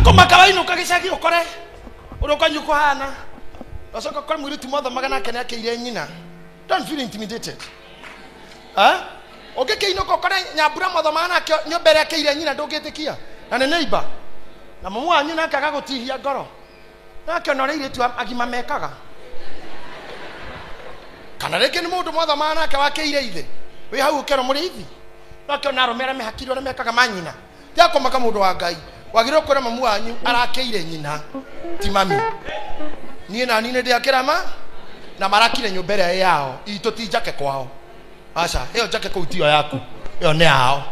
Tiga kũmaka wainũka gĩcagi ũkore ũrĩa kwanyu kũhana. Ũcoka ũkore mũirĩtu mwathomaga nake nĩakĩire nyina. Don't feel intimidated. Eh? Ũngĩkĩinũka ũkore nyambura mwathomaga nake nyũmba ĩrĩa akĩire nyina ndũngĩtĩkia. Na nĩ neighbor. Na mamu wanyu nake agagũtihia ngoro. Nake ona ũrĩa airĩtu agima mekaga. Kana rĩngĩ nĩ mũndũ mwathomaga nake wakĩire ithe. Wĩ hau ũkerwo mũrĩ ithi. Nake ona arũme arĩa mehakirwo arĩa mekaga ma nyina. Tiga kũmaka mũndũ wa Ngai. Wagĩrĩirwo kwĩra mamu wanyu arakĩire nyina ti mami. Niĩ nani nĩ ndĩakĩra ma na marakire nyũmba ĩrĩa ĩ yao. Itũ ti njake kwao. Aca, ĩyo njake kũu tiyo yaku. Ĩyo nĩ yao.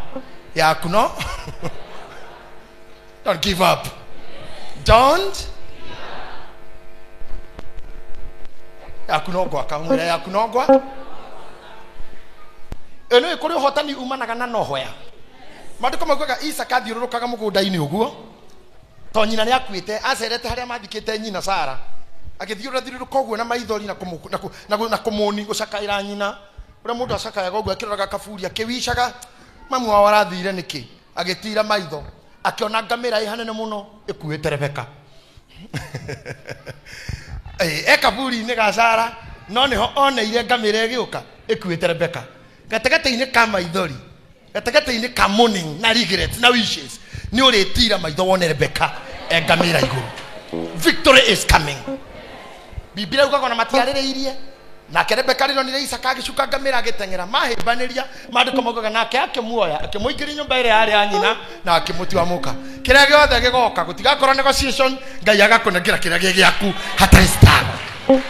Yaku no. Don't give up. Don't. Yaku no gwaka. Mwĩre yaku no gwa. Ĩno nĩ kũrĩ ũhotani umanaga na nohoya. Maandĩko maugaga Isaka athiũrũrũkaga mũgũnda-inĩ ũguo to nyina nĩ akuĩte acerete harĩa mathikĩte nyina Sara agĩthiũrũra ũguo na maithori na kũmũni gũcakaĩra nyina ũrĩa mũndũ acakayaga ũguo akĩroraga kaburi akĩwicaga mamu wao arathire nĩkĩ agĩtira maitho akĩona ngamĩra ĩ hanene mũno ĩkuĩte Rebeka. E kaburi-inĩ ga Sara no nĩho oneire ngamĩra ĩgĩũka ĩkuĩte Rebeka gatagatĩ-inĩ ka maithori gatagatĩ-inĩ ka mourning na regrets na wishes nĩ ũrĩtira maitho wone Rebeka e ngamĩra igũrũ. Victory is coming. Biblia yugaga ona matiarĩrĩirie nake Rebeka rĩrĩa onire Isaka agĩcuka ngamĩra agĩteng'era mahĩmbanĩria maandĩko maugaga nake akĩmuoya akĩmũingĩria nyũmba ĩrĩa yarĩ ya nyina na akĩmũtua mũka. Kĩrĩa gĩothe gĩgoka gũtigakorwo negotiation Ngai agakũnengera kĩrĩa gĩ gĩaku hatarĩ struggle.